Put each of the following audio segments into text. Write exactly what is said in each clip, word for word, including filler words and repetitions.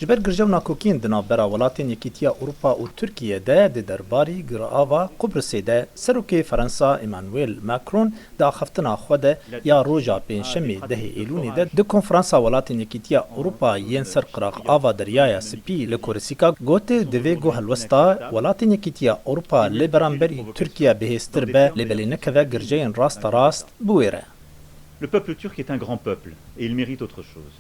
Ji ber girje û nakokiyên di navbera welatên Yekîtiya Ewropa û Tirkiye de di derbarî girava Qubrisê de Serokê Fransa Emmanuel Macron di axaftina xwe de ya roja Pêncşemê dehê Êlûnê de di konferansa welatên Yekîtiya Ewropa yên ser qiraq ava Deryaya Spî li Korsîka got, divê ku helwesta welatên Yekîtiya Ewropa li beramberî Tirkiye bihêztir be, lê belê nekeve girjeyên rasterast biwêre. Le peuple turc est un grand peuple et il mérite autre chose.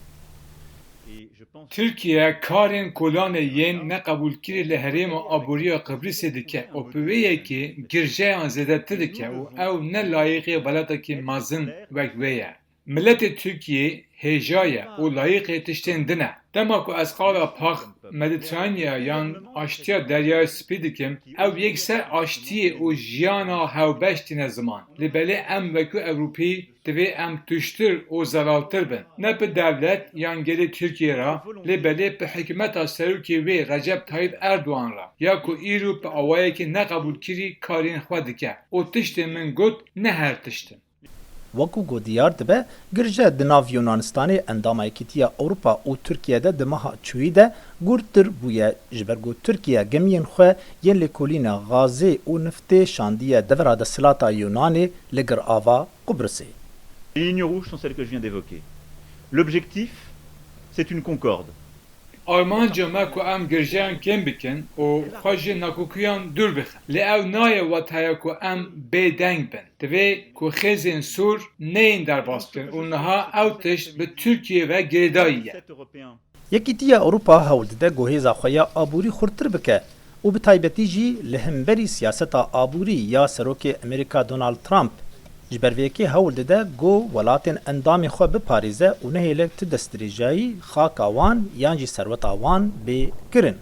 Et je pense Tirkiye karên kolanê yên neqebûlkirî li herêma aboriya Qibrisê dike û bi wê yekê girjeyan zêdetir dike û ew ne layiqê welatekî mezin wek wê ye. Miletê Tirkiyê hêja ye û layiqê tiştên din e. Dema ku ez qala pax Mediteranya yan aştiya Deryaya Spî dikim, ew yekser aştiyê û jiyana hewbeş tîne ziman. Lê belê em wekî Ewropî divê em tuştir û zelaltir bin. Ne bi dewlet yan gelê Tirkiyê re, lê belê bi hikûmeta serokê wê Recep Tayyip Erdogan re, ya ku îro bi awayekî neqebûlkirî karên xwe dike û tiştên min got ne her tişt in. Wekû ku diyar dibe, girje di nav Yunanistanê endama Yekîtiya Ewropa û Tirkiye de di meha çûyî de gurtir bûye, ji ber ku Tirkiye gemiyên xwe yên lêkolîna gazê û niftê şandiye devera desthilata Yunanê li girava Qubrisê. Les lignes rouges sont celles que je viens d'évoquer. L'objectif, c'est une concorde. Armanca me ku em girjeyan kêm bikin û xwe ji nakokiyan dûr bixin. Lê ew nayê wetaya ku em bêdeng bin. Divê ku xêzên sor neyên derbaskirin û niha ew tişt bi Tirkiye ve girêdayî ye. Yekîtiya Ewropa hewl dide ku hêza xwe ya aborî xurttir bike û bi taybetî jî li hemberî siyaseta aborî ya Serokê Amerîka Donald Trump, ji ber vê yekê hewl dide ku welatên endamê xwe biparêze û nehêle tu destdirêjayî xaka wan yan jî serweta wan bê kirin.